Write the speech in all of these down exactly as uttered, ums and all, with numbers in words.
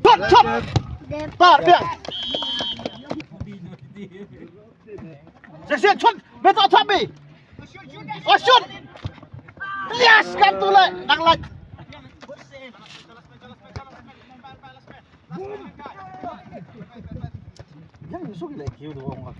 Shot, shot. Tar, biang. Sesi, shot. Betul, tapi. Oh, shot. Yes, kan tu lah. Nang lah. Yang itu kita kira tu orang.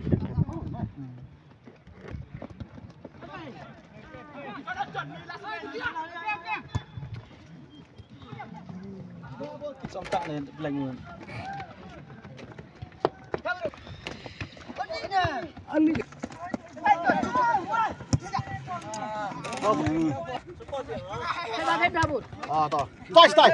Ah, to. Stay, stay.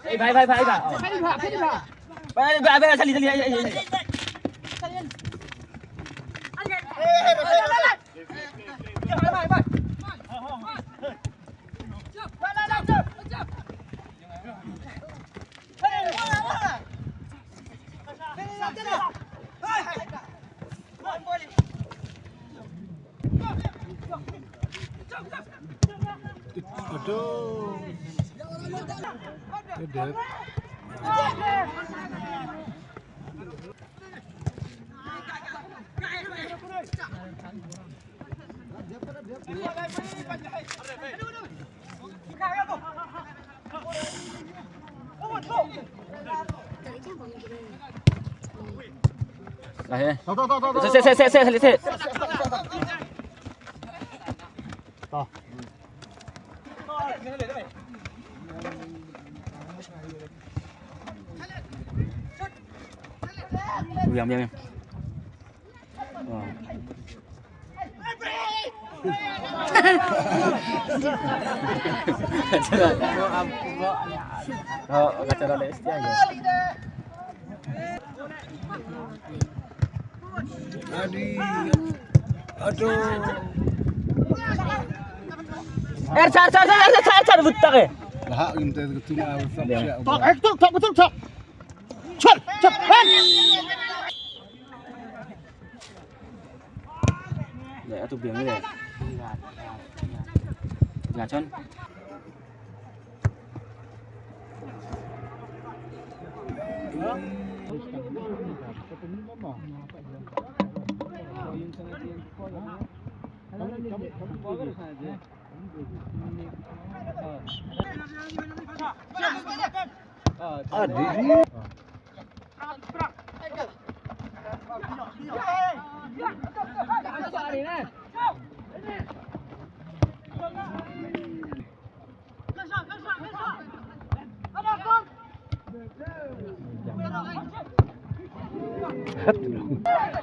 Eh, bhai, bhai, bhai, bhai. Oh. Bhai, bhai, bhai, bhai, sali, sali, ai, ai, ai. Aduh. Kedep. Lah, eh. Sit, sit, sit, sit, sit, sit. Diam, diam, diam. Oh. Oh, kata dah lewat setia je. Aduh. Aduh. Eh, sar, sar, sar, sar, sar, sar, butak eh. Lah, gitu, gitu, nah, butak. Diam. Tok, eh, tok, tok, betul, tok. Cut, cut, eh. Ya, atu biang ya. Ngacon. Adi.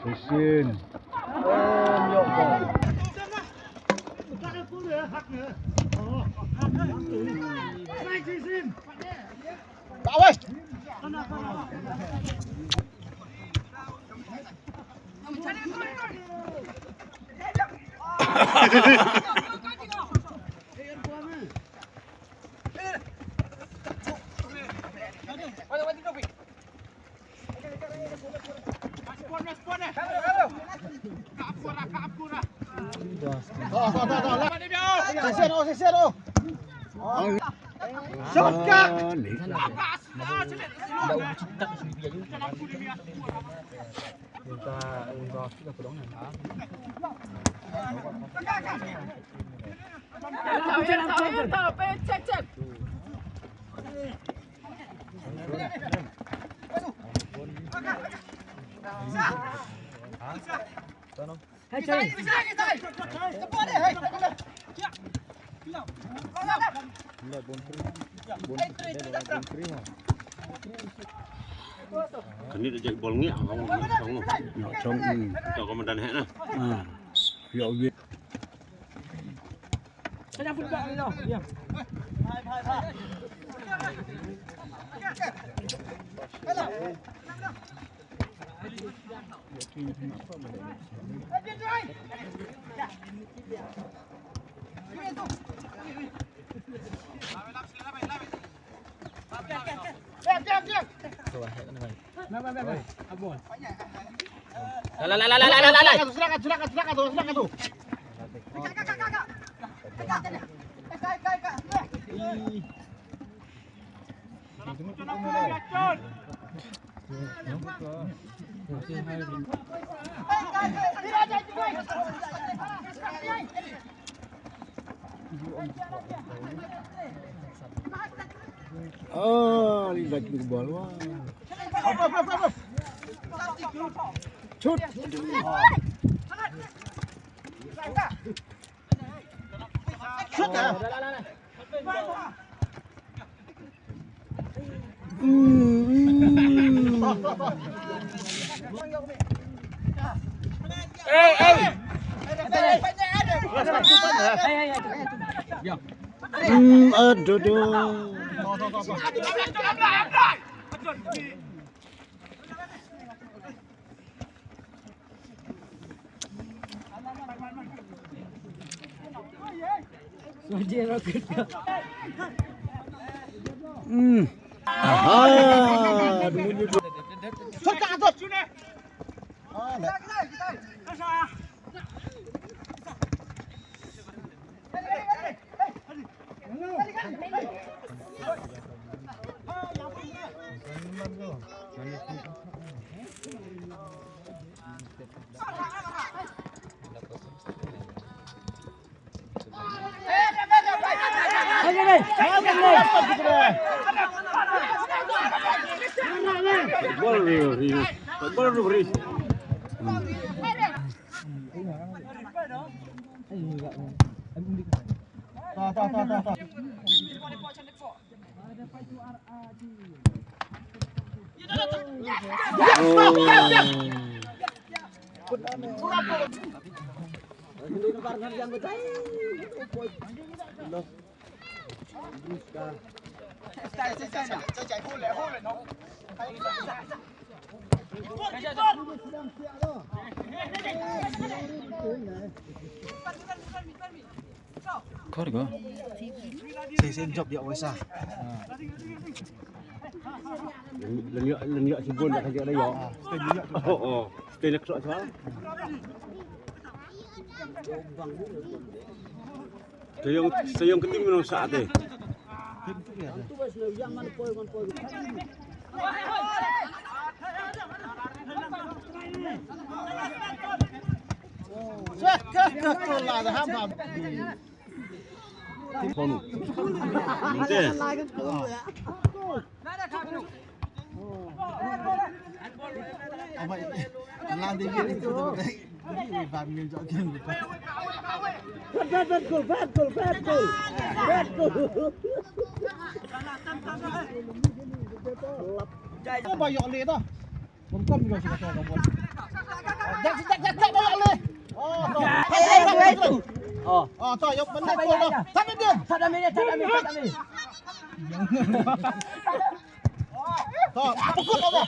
Isin. Awas. Kane da jait bol ngi, ah, ngi chong. Ngi chong, hmm. To komandan heh na. Ah. Yo, wi. Ah, li lagi bol wah. Shoot. Shoot. Hmm, aduh, aduh. Hmm. Aha. Kor ko. Sei sei job dia wasa. Lynñiuh lynñiuh sibun dah kerja dah ya. Oh oh. Stay next slot sa. Sayang sayang keting minum saat eh. Bad, bad, bad goal, bad goal, bad goal. Bad goal. Ba ïoh leh to. Bym kam ïoh sha ka to ka bol. Jak, jak, jak, jak, ba ïoh leh. Oh, to. Oh, to, ïoh ban leh to. Sat minit, sat minit, sat minit. To, apa kut apa?